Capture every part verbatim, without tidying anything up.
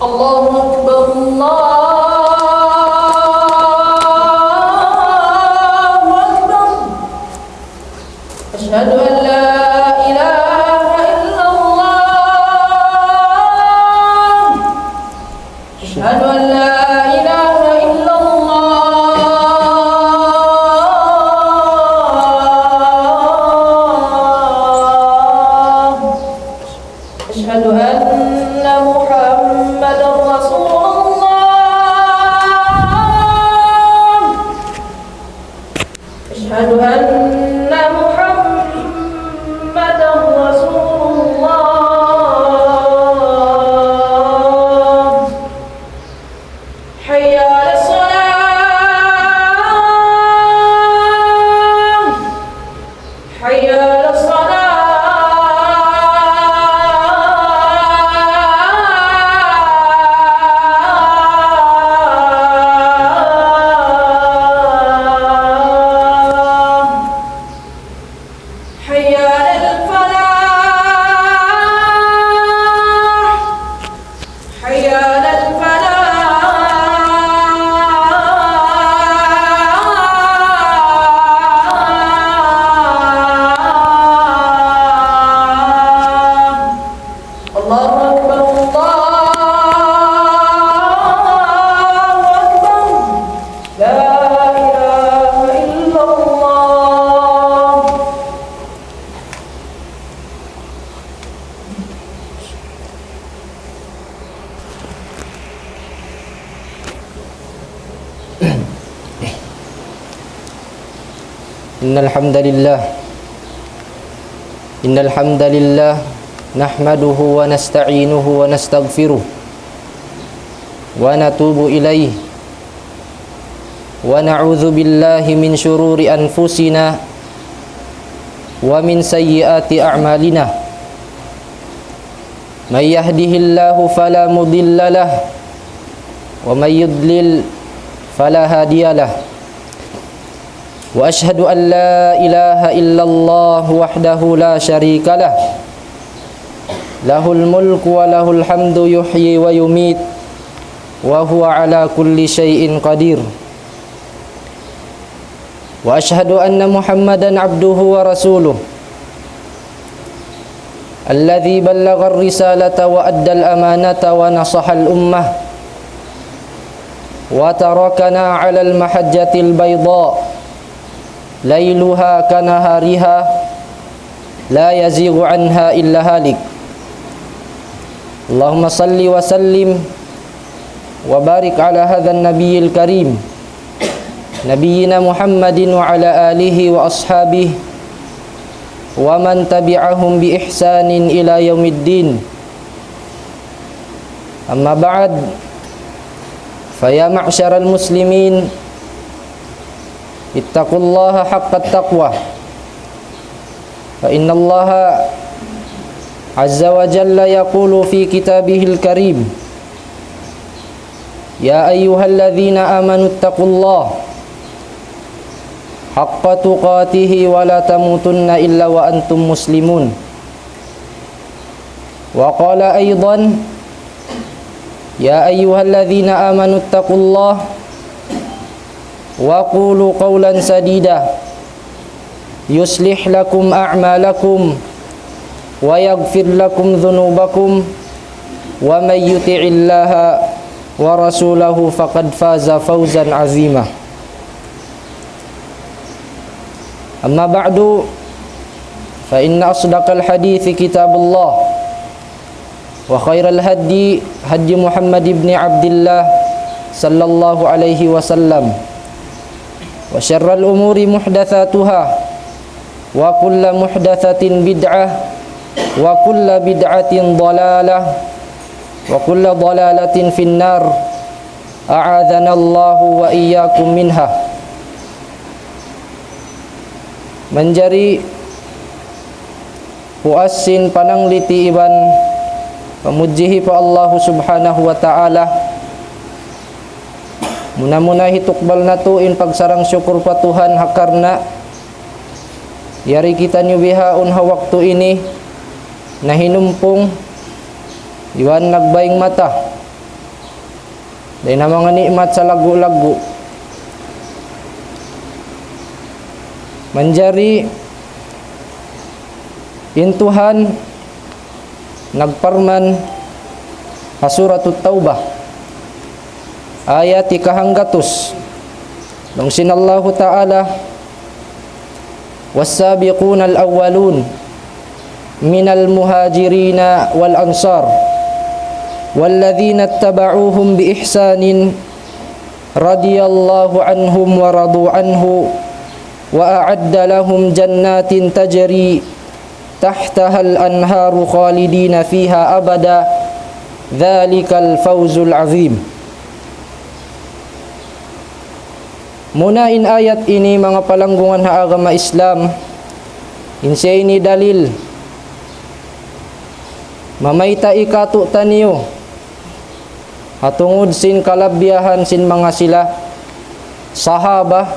الله أكبر، الله أكبر. أشهد أن لا إله إلا الله. أشهد أن لا إله إلا الله. أشهد أن محمدا رسول الله. أشهد أن محمدا رسول الله. حي على الصلاة. حي على الصلاة. حي على الفلاح. حي على الفلاح. الله أكبر، الله أكبر. لا إله إلا الله. إن الحمد لله، إن الحمد لله نحمده ونستعينه ونستغفره ونتوب إليه، ونعوذ بالله من شرور أنفسنا ومن سيئات أعمالنا. من يهده الله فلا مضل له، ومن يضلل فلا هادي له. وأشهد أن لا إله إلا الله وحده لا شريك له، له الملك وله الحمد يحيي ويميت وهو على كل شيء قدير. وأشهد أن محمدا عبده ورسوله الذي بلغ الرسالة وأدى الأمانة ونصح الأمة وتركنا على المحجة البيضاء ليلها كنهارها لا يزيغ عنها إلا هالك. اللهم صل وسلم وبارك على هذا النبي الكريم، نبينا محمد وعلى آله وأصحابه ومن تبعهم بإحسان إلى يوم الدين. أما بعد، فيا معشر المسلمين، اتقوا الله حق التقوى، فإن الله عز وجل يقول في كتابه الكريم: يا أيها الذين آمنوا اتقوا الله حق تقاته ولا تموتن إلا وأنتم مسلمون. وقال أيضا: يا أيها الذين آمنوا اتقوا الله وقولوا قولا سديدا يصلح لكم أعمالكم ويغفر لكم ذنوبكم ومن يطع الله ورسوله فقد فاز فوزا عظيما. أما بعد، فإن أصدق الحديث كتاب الله، وخير الهدي هدي محمد بن عبد الله صلى الله عليه وسلم، وشر الأمور محدثاتها، وكل محدثة بدعة، وكل بدعة ضلالة، وكل ضلالة في النار. أعاذنا الله وإياكم منها. Manjari puas sin panangliti iban pamudji hi pa Allahu Subhanahu wa Ta'ala. Muna-muna hitukbal natu' in pagsarang-sukul pa Tuhan ha karna' yari kitaniyu bihaun ha waktu ini nahinumpung iban nagbaying mata Dayn ha manga ni'mat salaggu'-laggu'. Manjari in Tuhan nagparman ha Suratut Taubah, ayat ikahanggatus. Laung sin Allahu Ta'ala, والسابقون الأولون من المهاجرين والأنصار والذين اتبعوهم بإحسان رضي الله عنهم ورضوا عنه وأعد لهم جنات تجري تحتها الأنهار خالدين فيها أبدا ذلك الفوز العظيم. Muna in ayat ini, manga palanggungan ha agama Islam, in siya ini dalil mamayta' kātu'niyu ha tungud sin kalabihan sin manga sila sahaba,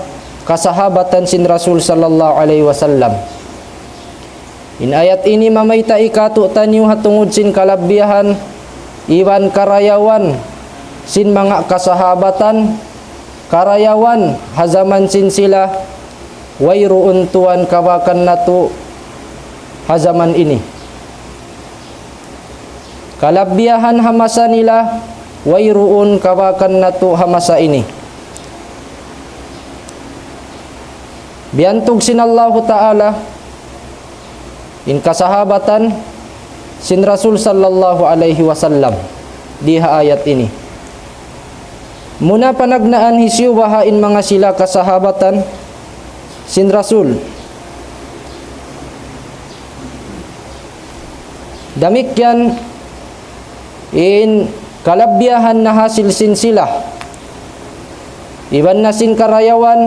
kasahabatan sin Rasul sallallahu alayhi wasallam. In ayat ini mamayta' kātu'niyu ha tungud sin kalabihan iban karayawan sin manga kasahabatan, karayawan ha jaman sin sila, wayruun tuud kabakan natu' ha jaman ini. Kalabihan ha masa nila, wayruun kabakan natu' ha masa ini. Biyantug sin Allahu Ta'ala in kasahabatan sin Rasul sallallahu alayhi wasallam di ha ayat ini. Muna panagnaan hisiyu baha' in manga sila kasahabatan sin Rasul. Damikkiyan in kalabihan nahasil sin sila, iban na sin karayawan,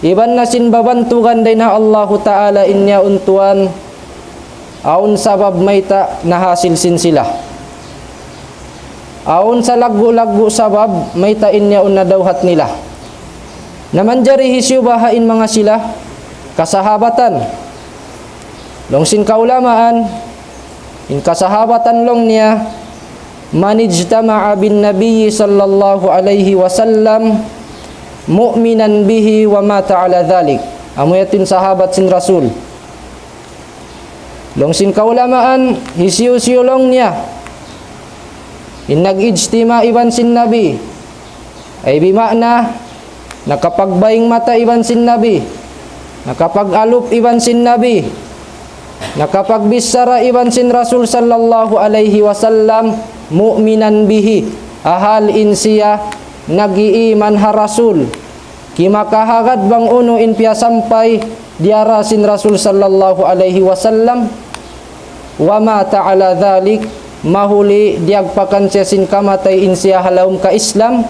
iban na sin babantugan dayn ha Allahu Ta'ala, in yaun tuud awn sabab mayta' nahasil sin sila. Awn salaggu'-laggu' sabab mayta' in yaun nadawhat nila. Na manjari hisiyu baha' in manga sila kasahabatan. Laung sin kaulamaan, in kasahabatan laung niya, من اجتمع بالنبي صلى الله عليه وسلم مؤمنا به ومات على ذلك. Amu yadtu in sahabat sin Rasul. Laung sin kaulamaan, hisiyu-siyu laung niya in nag-ijtima' iban sin Nabi, ay bima'na, nakapagbaying mata iban sin Nabi, nakapag-alup iban sin Nabi, nakapagbichara iban sin Rasul sallallahu alayhi wasallam, مؤمنا به, ahal in siya nag-iiman ha Rasul, kimakahagad bang unu in piyasampay diyara sin Rasul sallallahu alayhi wasallam, ومات على ذلك, mahuli diyagpakan siya sin kamatay in siya ha lawm ka-Islam,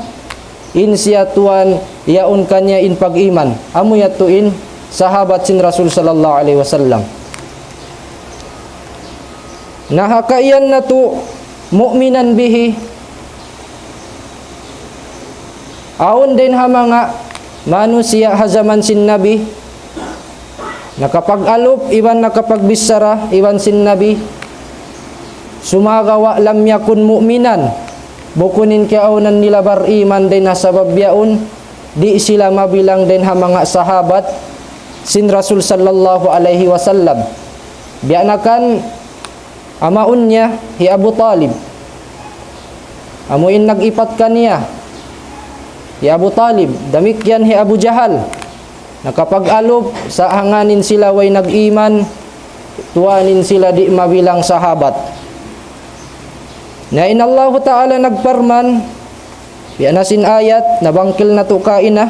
in siya tuud yaun kaniya in pag-iman. Amu yadtu in sahabat sin Rasul sallallahu alayhi wasallam. Na ha kaiyan natu' مؤمنا به, awn dayn ha manga manusiya' ha jaman sin Nabi nakapag-alup iban nakapagbichara iban sin Nabi, sumagawa' لم يكن مؤمنا, bukun in kiyaawnan nila bar-iman dayn ha sabab yaun, di' sila mabilang dayn ha manga sahabat sin Rasul sallallahu alayhi wasallam. Biya' na kan amaun niya hi Abu Talib, amu in nag-ipat kaniya, hi Abu Talib, damikkiyan hi Abu Jahal, nakapag-alup sa' hangkan in sila way nag-iman, tuud in sila di' mabilang sahabat. Na in Allahu Ta'ala nagparman, biya' na sin ayat nabangkil natu' kaina,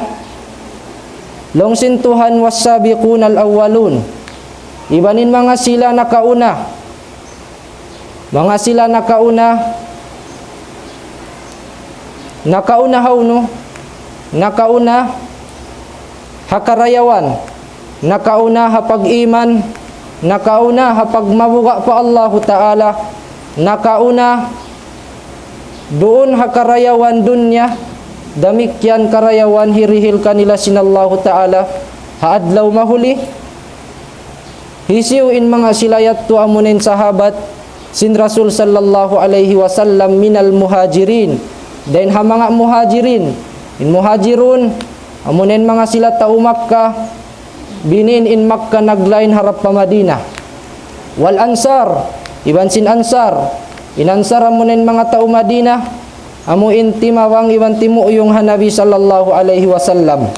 laung sin Tuhan, والسابقون الأولون, iban in manga sila nakauna, manga sila nakauna, nakauna hawnu, nakauna ha karayawan, nakauna ha pag-iman, nakauna ha pagmabuga' pa Allahu Ta'ala, nakauna duun ha karayawan dunya, damikkiyan karayawan hirihil kanila sin Allahu Ta'ala ha adlaw mahuli. Hisiyu in manga sila yadtu? Amuna in sahabat sin Rasul sallallahu alayhi wasallam من المهاجرين, Dayn ha manga Muhajirin, in Muhajirun, amuna in manga sila tau Makkah, binin in Makkah naglain harap pa Madinah. Wal Ansar, iban sin Ansar, in Ansar amuna in manga tau Madinah, amu in timabang iban timuyung ha Nabi sallallahu alayhi wasallam.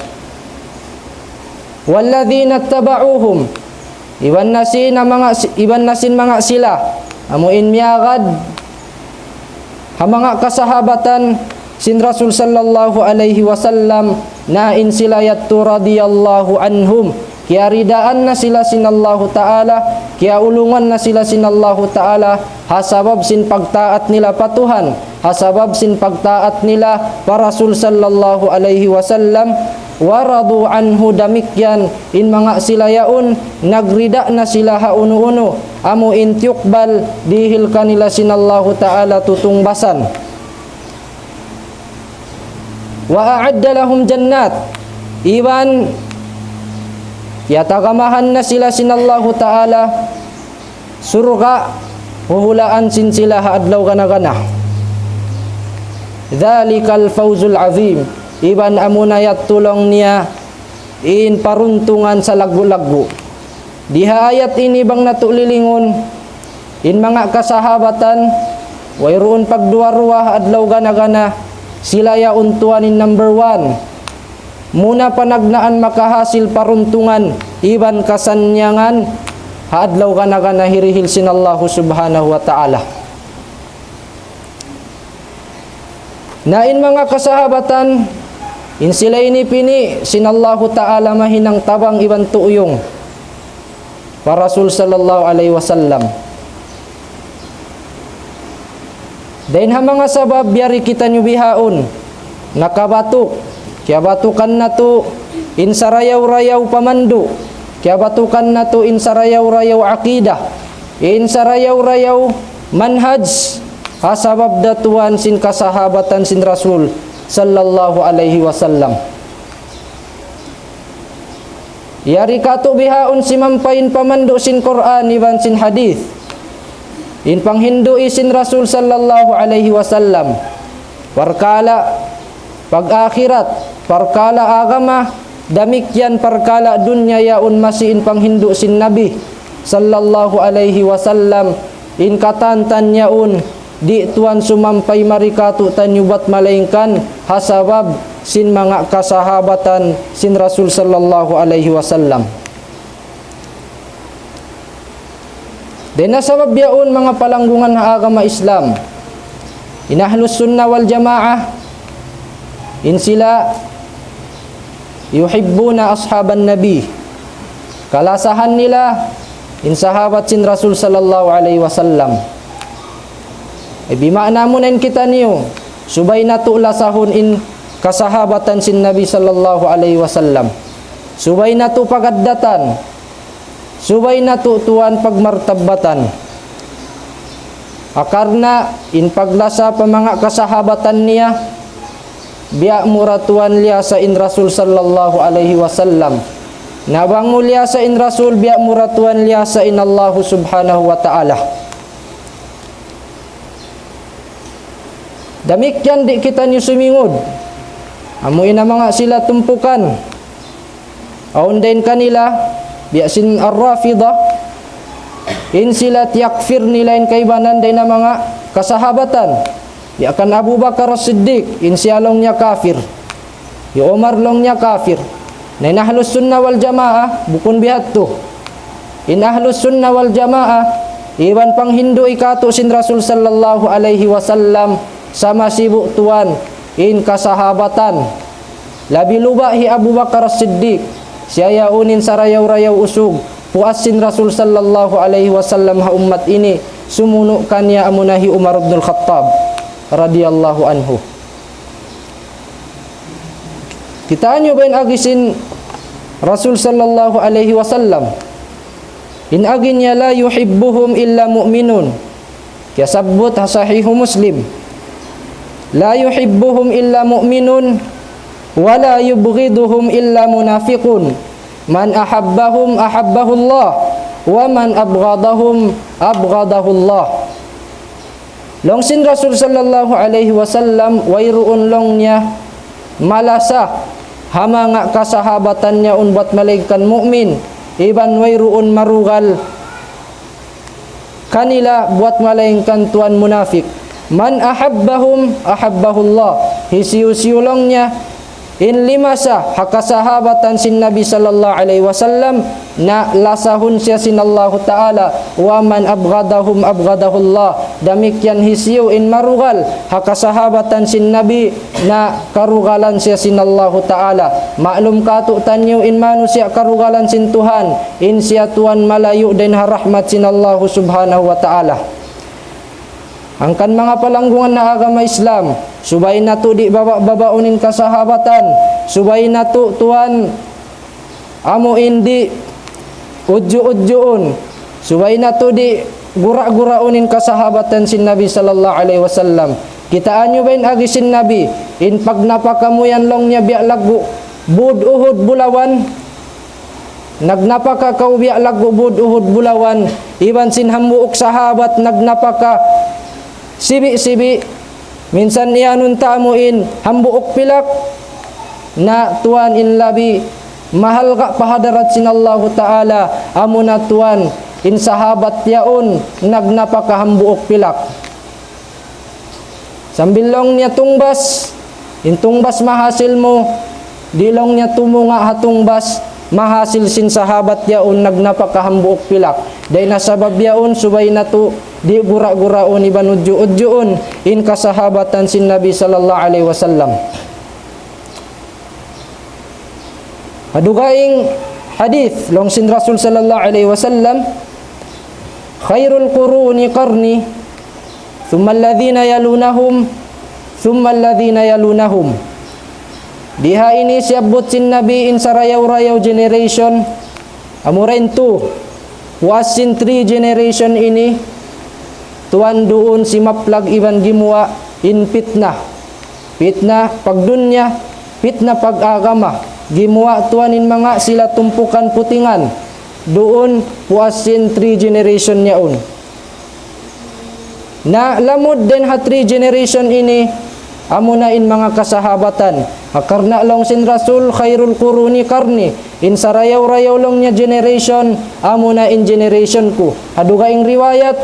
والذين اتبعوهم, iban na sin manga, iban na sin manga sila, amu in miyagad ha manga kasahabatan sin Rasul sallallahu alayhi wasallam, na in sila yadtu radiyallahu anhum, kiyaridaan na sila sin Allahu Ta'ala, kiyaulungan na sila sin Allahu Ta'ala, ha sabab sin pagtaat nila pa Tuhan, ha sabab sin pagtaat nila pa Rasul sallallahu alayhi wasallam, ورضوا عنه, damikkiyan in manga sila yaun, nagrida na sila ha unu-unu, amu in tiyukbal dihil kanila sin Allahu Ta'ala tutungbasan. وأعد لهم جنات, iban tiyatagamahan na sila sin Allahu Ta'ala surga', huhulaan sin sila ha adlaw gana-gana. ذلك الفوز العظيم, iban amuna yadtu laung niya in paruntungan salaggu'-laggu'. Di ha ayat ini bang natu' lilingun, in manga kasahabatan, wayruun pagduwa-ruwa ha adlaw gana-gana, sila yaun tuwan in number one. Muna panagnaan makahasil paruntungan iban kasannyangan ha adlaw gana-gana hirihil sin Allahu Subhanahu wa Ta'ala. Na in manga kasahabatan, in sila ini pini' sin Allahu Ta'ala mahinang tabang iban tuyung pa Rasul sallallahu alayhi wasallam. Dayn ha manga sabab yari kitaniyu bihaun, nakabatuk, kiyabatukan natu' in sarayaw-rayaw pamandu', kiyabatukan natu' in sarayaw-rayaw aqidah, in sarayaw-rayaw manhaj, ha sabab da tuwan sin kasahabatan sin Rasul sallallahu alayhi wasallam. Yari katu' bihaun simampay in pamandu' sin Qur'an iban sin hadith, in panghindu' sin Rasul sallallahu alayhi wasallam, parkala' pag-akhirat, parkala' agama, damikkiyan parkala' dunya yaun masi in panghindu' sin Nabi sallallahu alayhi wasallam, in katantan yaun, di' tuwan sumampay mari katu'taniyu bat malaingkan ha sabab sin manga kasahabatan sin Rasul sallallahu alayhi wasallam. Dayn ha sabab yaun manga palanggungan ha agama Islam, in Ahlus Sunnah wal Jamaah, in sila يحبون أصحاب النبي. Kalasahan nila in sahabat sin Rasul sallallahu alayhi wasallam. Ay, bima'na muna in kitaniyu, subay natu' lasahun in kasahabatan sin Nabi sallallahu alayhi wasallam. Subay natu' pagaddatan, subay natu' tuwan pagmartabbatan. Akarna' in paglasa pa manga kasahabatan niya, biya' mu ra tuwan liyasa in Rasul sallallahu alayhi wasallam. Na bang mu liyasa in Rasul, biya' mu ra tuwan liyasa in Allahu subhanahu wa ta'ala. Damikkiyan di' kitaniyu sumingud. Amu in manga sila tumpukan. Awn dayn kanila, biya' sin Ar-Rafidah, in sila tiyakfir nila in kaibanan dayn ha manga kasahabatan. Biya' kan Abu Bakar As-Siddiq, in siya laung niya kafir. Hi Umar laung niya kafir. Na in Ahlus Sunnah wal Jamaah, bukun bihadtu. In Ahlus Sunnah wal Jamaah, iban panghindu' katu' sin Rasul sallallahu alayhi wasallam, sama sibu' tuwan, in kasahabatan. Labi luba' hi Abu Bakar As-Siddiq, siya yaun in sarayaw-rayaw usug, puas sin Rasul sallallahu alayhi wasallam ha ummat ini, sumunu' kaniya amuna hi Umar ibn al-Khattab, radiyallahu anhu. Kitaa niyu ba in agi sin Rasul sallallahu alayhi wasallam? In agi niya, لا يحبهم إلا مؤمنون. Kiyasabbut ha Sahihu Muslim. لا يحبهم إلا مؤمن ولا يبغضهم إلا منافق. من أحبهم أحبه الله ومن أبغضهم أبغضه الله. Laung sin Rasul sallallahu alayhi wasallam, wayruun laung niya malasa ha manga kasahabatan yaun buat malaingkan mu'min, iban wayruun marugal kanila buat malaingkan tuwan munafik. من أحبهم أحبه الله. Hisiyu-siyu laung niya in limasa ha kasahabatan sin Nabi sallallahu alayhi wasallam, na lasahun siya sin Allahu Ta'ala. ومن أبغضهم أبغضه الله. Damikkiyan hisiyu in marugal ha kasahabatan sin Nabi, na karugalan siya sin Allahu Ta'ala. Maklum kātu'niyu in manusiya' karugalan sin Tuhan, in siya tuwan malayu' dayn ha rahmat sin Allahu Subhanahu wa Ta'ala. Hangkan manga palanggungan ha agama Islam, subay natu' di' baba-babaun in kasahabatan, subay natu' tuwan amu in di' udju'-udjuun, subay natu' di' gura-guraun in kasahabatan sin Nabi sallallahu alayhi wasallam. Kitaa niyu ba in agi sin Nabi, in pagnapaka mu yan laung niya biya' laggu' būd Uhud bulawan? Nagnapaka kaw biya' laggu' būd Uhud bulawan, iban sin hambuuk sahabat nagnapaka sibi'-sibi'. Minsan iyanun ta amu in hambuuk pilak, na tuwan in labi mahalga' pa hadarat sin Allahu Ta'ala, amuna tuwan in sahabat yaun nagnapaka hambuuk pilak. Sambil laung niya tungbas, in tungbas mahasil mu, di' laung niya tumunga' ha tungbas mahasil sin sahabat yaun nagnapaka hambuuk pilak. Dayn ha sabab yaun subay natu' di' gura-guraun iban udju'-udjuun in kasahabatan sin Nabi sallallahu alayhi wasallam. Ha dugaing hadith, laung sin Rasul sallallahu alayhi wasallam, خير القرون قرني ثم الذين يلونهم ثم الذين يلونهم. Di ha ini siyabbut sin Nabi in sarayaw-rayaw generation, amura in tu, puas sin three generation ini, tuwan duun simaplag iban gimuwa' in pitna. Pitna pagdunya, pitna pag-agama. Gimuwa' tuwan in manga sila tumpukan putingan. Duun puas sin three generation yaun. Na lamud dayn ha three generation ini, amuna in manga kasahabatan. Ha karna' laung sin Rasul, خير القرون قرني. In sarayaw-rayaw laung niya generation, amuna in generation ku. Ha dugaing riwayat,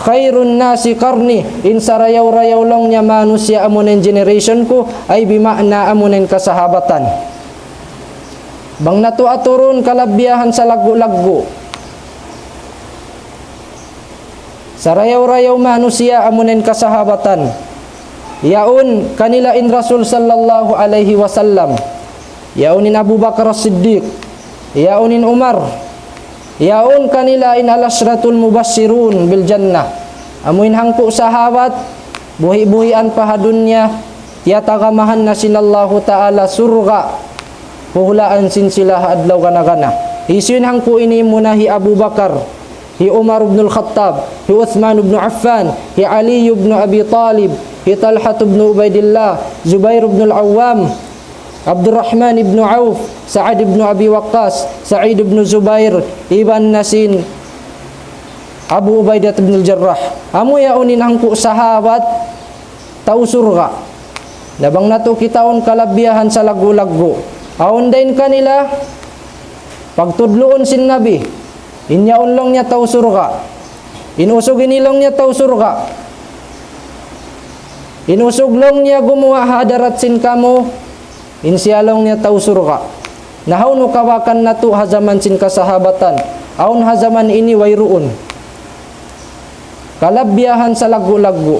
خير الناس قرني, in sarayaw-rayaw laung niya manusiya' amuna in generation ku, ay bima'na amuna in kasahabatan. Bang natu' aturun kalabbiyahan salaggu'-laggu'. Sarayaw-rayaw manusiya' amuna in kasahabatan. Yaun kanila in Rasul sallallahu alayhi wasallam. Yaun in Abu Bakar As-Siddiq. Yaun in Umar. Yaun kanila in al-ashratul mubashirun bil jannah. Amu in hangpu' sahabat, buhi'-buhian pa ha dunya, tiyatagamahan na sin Allahu Ta'ala surga', puhulaan sin sila ha adlaw gana-gana. Hisiyu in hangpu' ini? Muna hi Abu Bakar, hi Umar ibn al-Khattab, hi Uthman ibn Affan, hi Ali ibn Abi Talib, hi Talhat ibn Ubaidillah, Zubair ibn al-Awwam, Abdurrahman ibn Auf, Sa'ad ibn Abi Waqqas, Sa'id ibn Zubair, iban na sin Abu Ubaidah ibn al-Jarrah. Amu yaun in hangpu' sahabat tau surga'. Na bang natu' kitaun kalabbiyahan salaggu'-laggu'. Awn dayn kanila, pagtudluun sin Nabi, in yaun laung niya tau surga'. In usug ini laung niya tau surga'. In usug laung niya gumuwa' ha hadarat sin kamu, in siya laung niya tau surga'. Na hawnu kabakan natu' ha jaman sin kasahabatan? Awn ha jaman ini wayruun. Kalabbiyahan salaggu'-laggu'.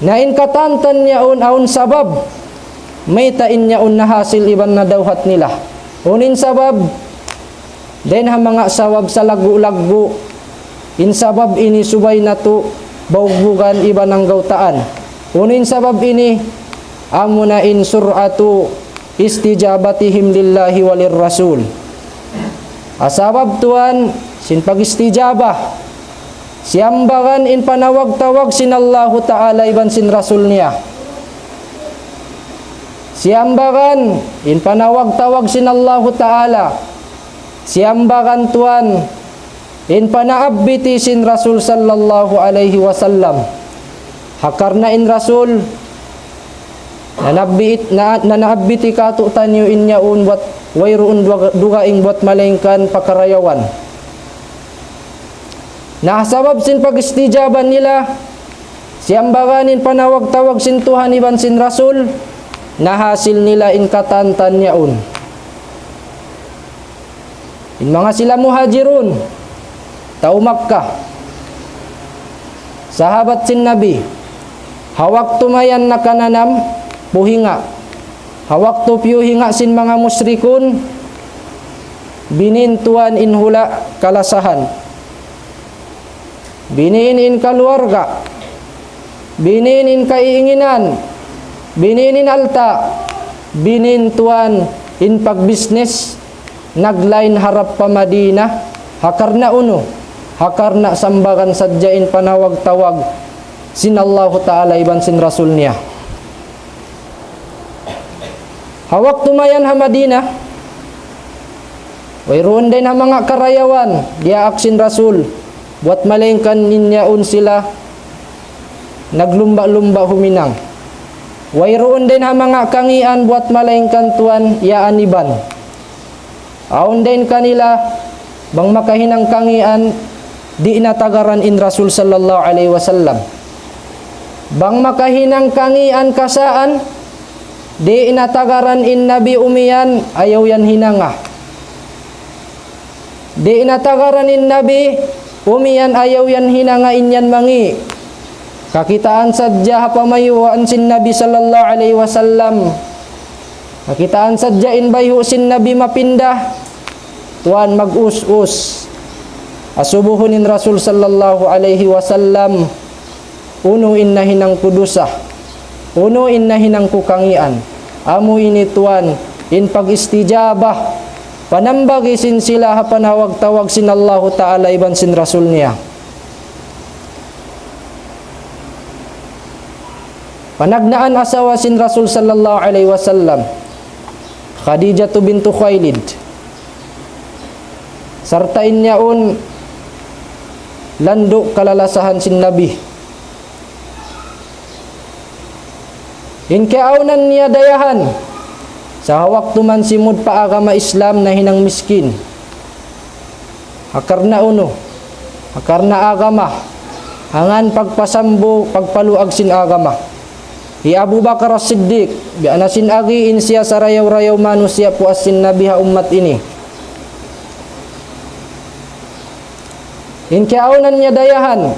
Na in katantan yaun awn sabab, mayta' in yaun nahasil iban nadawhat nila. Unu in sabab? Dayn ha manga sabab salaggu'-laggu'. In sabab ini subay natu' baugbugan iban anggawtaan. Unu in sabab ini? Amuna in sur'atu istijabatihim lillahi walirrasul. Ha sabab tuwan sin pag-istijabah, siyambagan in panawag-tawag sin Allahu Ta'ala iban sin Rasul niya. Siyambagan in panawag-tawag sin Allahu Ta'ala. Siyambagan tuwan In panaabiti sin Rasul sallallahu alayhi wasallam. Ha karna' in Rasul, nanabbit, na, nanabbiti kātu'niyu in yaun buwat wayruun duga-, dugaing buwat malaingkan pakarayawan. Na sabab sin pag-istijaba nila, siyambagan in panawag-tawag sin Tuhan iban sin Rasul, nahasil nila in katantan yaun. In manga sila Muhajirun, tau Makkah, sahabat sin Nabi, ha waktu mayan nakananam, puhinga. Ha waktu piyuhinga sin manga mushrikun, binin tuwan in hula' kalasahan. Binin in kaluarga. Binin in kaiinginan. Binin in alta'. Binin tuwan in pagbisnes. Naglain harap pa Madina. Ha karna' unu? Ha karna' sambagan sadja in panawag-tawag sin Allahu Ta'ala iban sin Rasul niya. Ha waktu mayan ha Madina, wayruun dayn ha manga karayawan, diyaak sin Rasul, buwat malaingkan in yaun sila, naglumba'-lumba' huminang. Wayruun dayn ha manga kangīan, buwat malaingkan tuwan, yaaniban. Awn dayn kanila, bang makahinang kangīan, di' na tagaran in Rasul sallallahu alayhi wasallam. Bang makahinang kangīan kasaan, di' na tagaran in Nabi umiyan, ayaw yan hinanga. Di' na tagaran in Nabi umiyan, ayaw yan hinanga in yan mangī'. Kakitaan sadja ha pamayhuan sin Nabi sallallahu alayhi wasallam. Kakitaan sadja in bayhu' sin Nabi mapinda. Tuwan mag-us-us. Asubuhun in Rasul sallallahu alayhi wasallam. Unu in nahinang ku dusa. Unu in nahinang ku kangīan. Amu ini tuwan in pag-istijabah. Panambagi sin sila ha panawag-tawag sin Allahu Ta'ala iban sin Rasul niya. Panagnaan asawa sin Rasul sallallahu alayhi wasallam, Khadijatu bintu Khuwailid. Sarta' in yaun landu' kalalasahan sin Nabi. In kiyaawnan niya dayahan, sa' ha waktu man simud pa agama Islam nahinang miskin. Ha karna' unu? Ha karna' agama. Hangkan pagpasambu, pagpaluag sin agama. Hi Abu Bakar As-Siddiq, biya' na sin agi in siya sarayaw-rayaw manusiya' puas sin Nabi ha ummat ini. In kiyaawnan niya dayahan,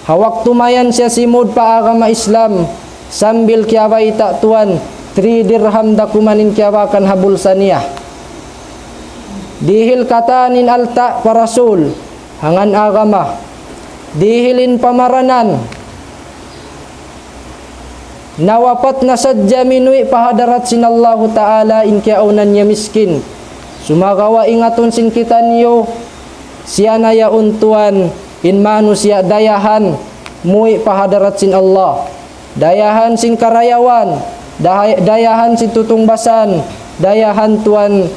ha waktu mayan siya simud pa agama Islam, sambil kiyabayta' tuwan, three dirham da kuman in kiyabakan ha bulsa niya. Dihil katan in alta' pa Rasul, hangkan agama. Dihil in pamaranan. Nawapat na sadja minuwi' pa hadarat sin Allahu Ta'ala in kiyaawnan niya miskin. Sumagawa' ingatun sin kitaniyu, siya na yaun tuwan in manusiya' dayahan muwi' pa hadarat sin Allah. Dayahan sin karayawan, dahay-, dayahan sin tutungbasan, dayahan tuwan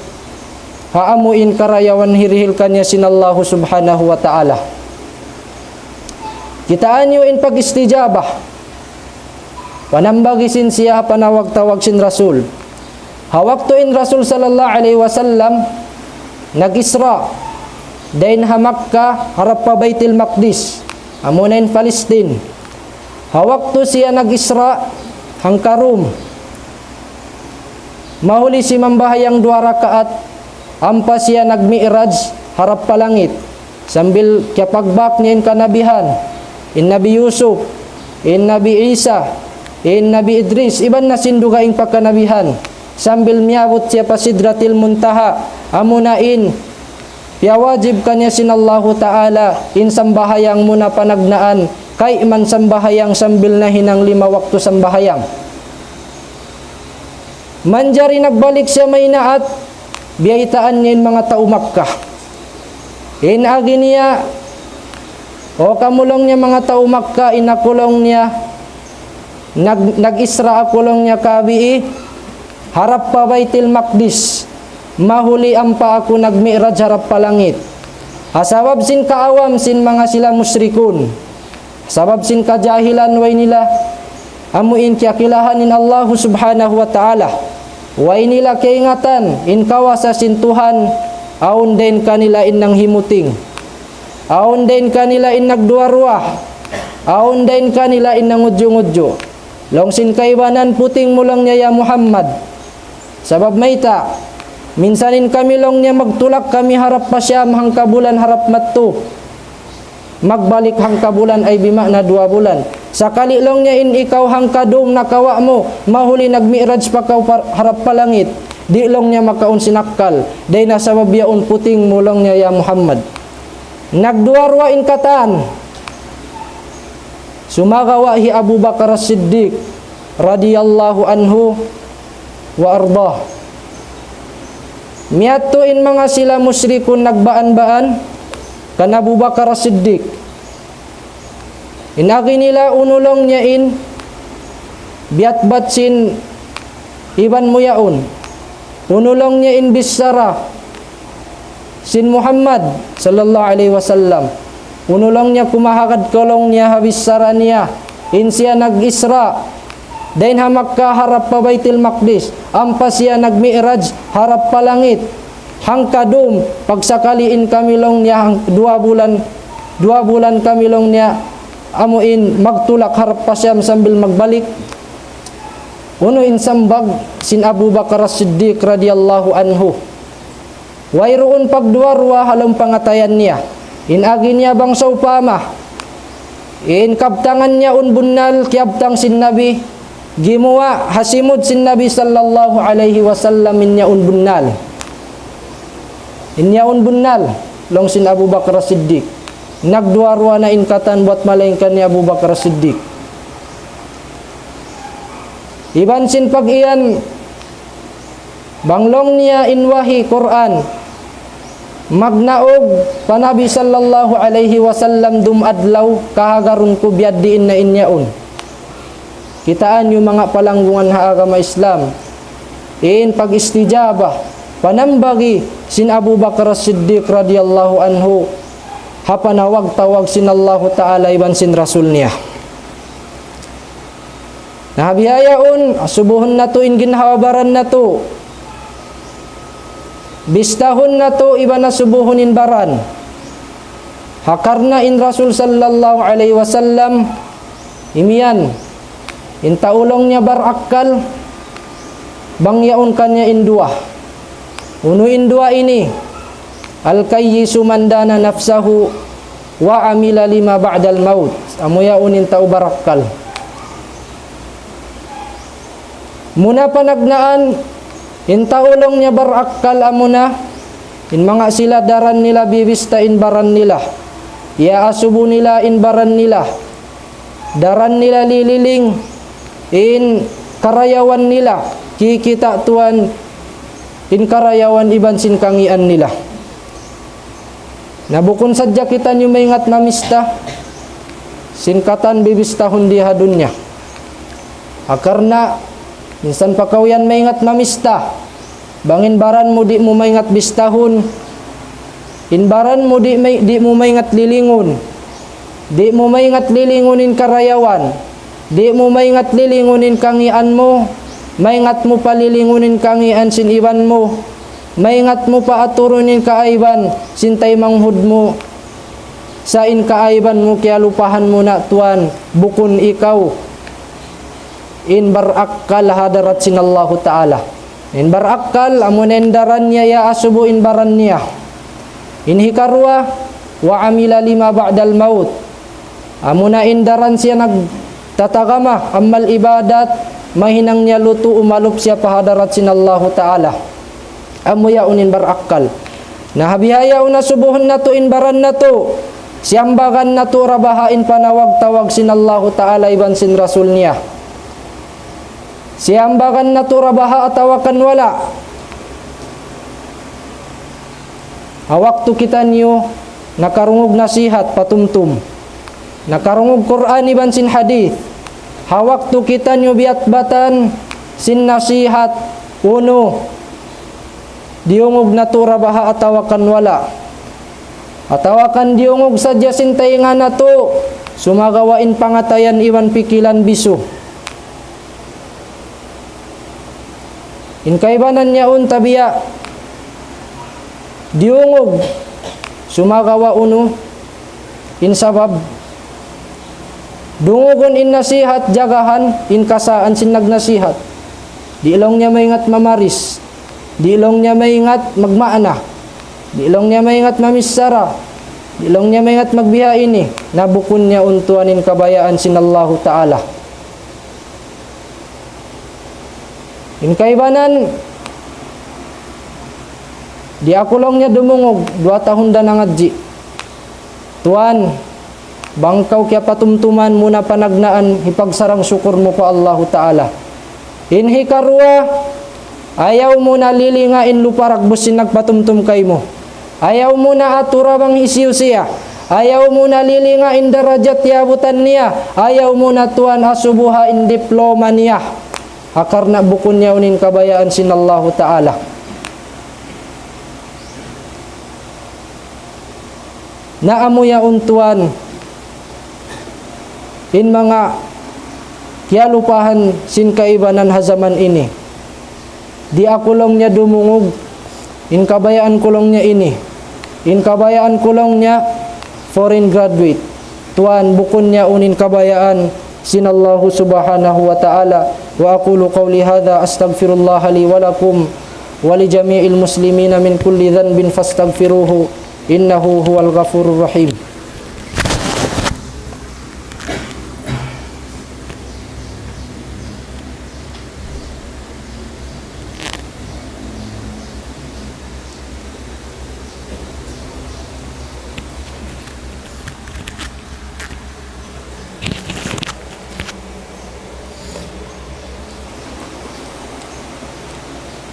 ha amu in karayawan hirihil kaniya sin Allahu Subhanahu wa Ta'ala. Kitaa niyu in pag-istijabah. Panambagi sin siya ha panawag-tawag sin Rasul. Ha waktu in Rasul sallallahu alayhi wasallam nag-Isra dayn ha Makkah harap pa Baytil Maqdis, amuna in Palestine. Ha waktu siya nag-Isra hangka Rum, mahuli simambahayang duwa rakaat, ampa siya nag-Mi'raj harap pa langit. Sambil kiyapagbak niya in kanabihan, in Nabi Yusuf, in Nabi Isa, in Nabi Idris, iban na sin dugaing pa kanabihan. Sambil miyabut siya pa Sidratil Muntaha, amuna in piyawajib kaniya sin Allahu Ta'ala in sambahayang muna panagnaan, kayman sambahayang sambil nahinang lima waktu sambahayang. Manjari nagbalik siya maynaat, biyaytaan niya in manga tau Makkah. In agi niya, o kamu laung niya manga tau Makkah, in aku laung niya, nag-, nag-Isra aku laung niya kabii, harap pa Baytil Maqdis, mahuli ampa aku nag-Mi'raj harap pa langit. Sabab sin kaawam sin manga sila mushrikun. Sabab sin kajahilan way nila amu in kiyakilahan in Allahu Subhanahu wa Ta'ala. Way nila kaingatan in kawasa sin Tuhan, awn dayn kanila in nanghimuting. Awn dayn kanila in nagduwa-ruwa. Awn dayn kanila in nangudju-ngudju. Laung sin kaibanan, puting mu laung niya ya Muhammad. Sabab mayta', minsan in kami laung niya magtulak kami harap pa Siyam hangka bulan harap madtu. Magbalik hangka bulan ay bima'na duwa bulan. Sakali laung niya in ikaw hangka dum nakawa' mu, mahuli nagmi'raj pa kaw par-, harap pa langit. Di' laung niya makaun sin akkal. Dayn ha sabab yaun puting mu laung niya ya Muhammad. Nagduwa-ruwa in katan. Sumagawa' hi Abu Bakar As-Siddiq radiyallahu anhu wa ardah. Miyadtu in manga sila mushrikun nagbaan-baan kan Abu Bakar As-Siddiq. In agi nila unu laung niya in biyatbat sin iban mu yaun. Unu laung niya in bichara sin Muhammad sallallahu alayhi wasallam. Unu laung niya kumahagad kaw laung niya ha bichara niya. In siya nag-Isra dayn ha Makkah harap pa Baytil Maqdis. Ampa siya nagmi'raj harap pa langit. Hangka dum, pagsakali in kami laung niya hang-, duwa bulan, duwa bulan kami laung niya amu in magtulak harap pa Siyam sambil magbalik. Unu in sambag sin Abu Bakar As-Siddiq radiyallahu anhu. Wayruun pagduwa-ruwa ha lawm pangatayan niya. In agi niya bang sawpama in kabtangan niya un bunnal kiyabtang sin Nabi, gimuwa' ha simud sin Nabi sallallahu alayhi wasallam in yaun bunnal. In yaun bunnal, laung sin Abu Bakar As-Siddiq. Nagduwa-ruwa na in katan buwat malaingkan hi Abu Bakar As-Siddiq. Iban sin pag-iyan, bang laung niya in wahi Qur'an magnaug pa Nabi sallallahu alayhi wasallam dum adlaw, kahagarun ku biya' diin na in yaun. Kitaa niyu manga palanggungan ha agama Islam, in pag-istijaba, panambagi sin Abu Bakar As-Siddiq radiyallahu anhu ha panawag-tawag sin Allahu Ta'ala iban sin Rasul niya. Na ha bihaun, asubuhun natu' in ginhawa-baran natu'. Bistahun natu' iban asubuhun in baran. Ha karna' in Rasul sallallahu alayhi wasallam, imiyan, in tau laung niya barakkal, bang yaun kaniya in duwa. Unu in duwa ini? الكيس من دان نفسه وعمل لما بعد الموت. Amu yaun in tau barakkal. Muna panagnaan, in tau laung niya barakkal amuna, in manga sila daran nila bibista in baran nila. Iyaasubu nila in baran nila. Daran nila lililing in karayawan nila, kikita' tuwan in karayawan iban sin kangīan nila. Na bukun sadja kitaniyu maingat mamista sin katan bibistahun di ha dunya. Ha karna' minsan pa kaw yan maingat mamista. Bang in baran mu di' mu maingat bistahun, in baran mu di' may-, di' mu maingat lilingun, di' mu maingat lilingun in karayawan, di' mu maingat lilingun in kangīan mu, maingat mu pa lilingun in kangīan sin iban mu, maingat mu pa aturun in kaaiban sin taymanghud mu, sa' in kaaiban mu kiyalupahan mu na tuwan, bukun ikaw in barakkal ha hadarat sin Allahu Ta'ala. In barakkal, amuna in daran niya iyaasubu in baran niya. In hikaruwa, وعمل لما بعد الموت. Amuna in daran siya nagtatagama, amal ibadat, mahinang niya lutu' umalup siya pa hadarat sin Allahu Ta'ala. Amu yaun in barakkal. Na ha bihaun asubuhun natu' in baran natu'. Siyambagan natu' ra baha' in panawag-tawag sin Allahu Ta'ala iban sin Rasul niya. Siyambagan natu' ra baha' atawa kan wala'. Ha waktu kitaniyu nakarungug nasihat patumtum, nakarungug Qur'an iban sin hadith, ha waktu kitaniyu biyatbatan sin nasihat unu, diyungug natu' ra baha' atawa kan wala'. Atawa kan diyungug sadja sin taynga natu', sumagawa' in pangatayan iban pikilan bisu. In kaibanan yaun tabiya', diyungug, sumagawa' unu, in sabab, dungugun in nasihat jagahan, in kasaan sin nagnasihat. Di' laung niya maingat mamaris, di' laung niya maingat magmaana, di' laung niya maingat mamichara, di' laung niya maingat magbiha ini, na bukun niya untuan in kabayaan sin Allahu Ta'ala. In kaibanan, di' aku laung niya dumungug, duwa tahun da nangadji'. Tuwan, bang kaw kiyapatumtuman mu na panagnaan, hipagsarang sukur mu pa Allahu Ta'ala. In hikaruwa, ayaw mu na lilinga in lupa ragbus sin nagpatumtum kaymu. Ayaw mu na atura bang hisiyu siya. Ayaw mu na lilinga in darajat yabutan niya. Ayaw mu na tuwan asubuha in diploma niya. Ha karna' bukun niya unu in kabayaan sin Allahu Ta'ala. Na amu yaun tuwan in manga kiyalupahan sin kaibanan ha jaman ini. Di' aku laung niya dumungug, in kabayaan ku laung niya ini. In kabayaan ku laung niya foreign graduate. Tuwan, bukun niya unu in kabayaan sin Allahu Subhanahu wa Ta'ala. وأقول قولي هذا أستغفر الله لي ولكم ولجميع المسلمين من كل ذنب فاستغفروه إنه هو الغفور الرحيم.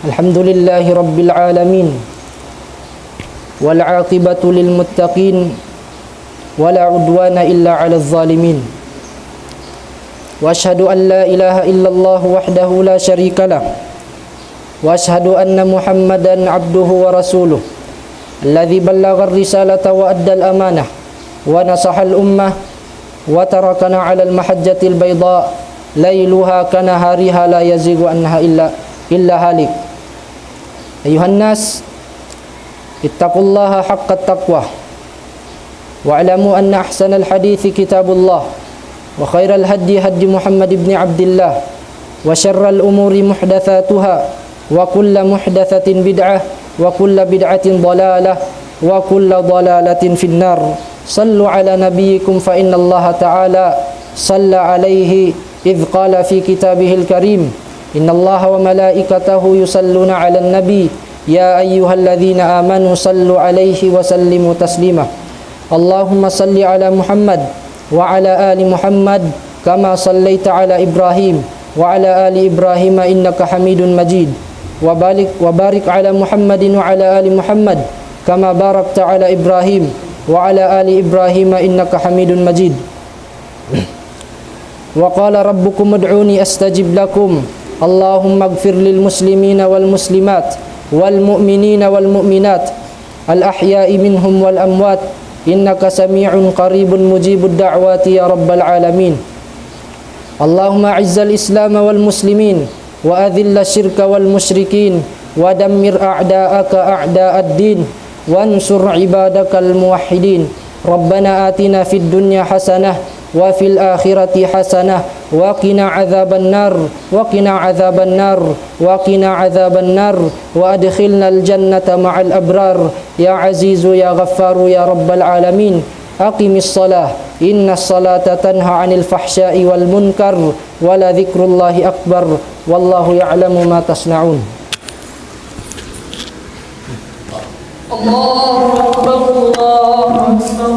الحمد لله رب العالمين، والعاقبة للمتقين، ولا عدوان إلا على الظالمين، وأشهد أن لا إله إلا الله وحده لا شريك له، وأشهد أن محمدا عبده ورسوله، الذي بلغ الرسالة وأدى الأمانة ونصح الأمة وتركنا على المحجة البيضاء ليلها كنهارها لا يزيغ عنها إلا، إلا هالك. أيها الناس، اتقوا الله حق التقوى، واعلموا أن أحسن الحديث كتاب الله، وخير الهدي هدي محمد بن عبد الله، وشر الأمور محدثاتها، وكل محدثة بدعة، وكل بدعة ضلالة، وكل ضلالة في النار. صلوا على نبيكم فإن الله تعالى صلى عليه إذ قال في كتابه الكريم: إن الله وملائكته يصلون على النبي، يا أيها الذين آمنوا صلوا عليه وسلموا تسليما. اللهم صل على محمد وعلى آل محمد كما صليت على إبراهيم وعلى آل إبراهيم إنك حميد مجيد. وبارك، وبارك على محمد وعلى آل محمد كما باركت على إبراهيم وعلى آل إبراهيم إنك حميد مجيد. وقال ربكم ادعوني أستجب لكم. اللهم اغفر للمسلمين والمسلمات والمؤمنين والمؤمنات الأحياء منهم والأموات إنك سميع قريب مجيب الدعوات يا رب العالمين. اللهم أعز الإسلام والمسلمين وأذل الشرك والمشركين ودمر أعداءك أعداء الدين وانصر عبادك الموحدين. ربنا آتنا في الدنيا حسنة وفي الآخرة حسنة وقنا عذاب النار، وقنا عذاب النار، وقنا عذاب النار، وأدخلنا الجنة مع الأبرار، يا عزيز يا غفار يا رب العالمين. أقم الصلاة، إن الصلاة تنهى عن الفحشاء والمنكر، ولذكر الله أكبر، والله يعلم ما تصنعون. الله أكبر، الله أكبر.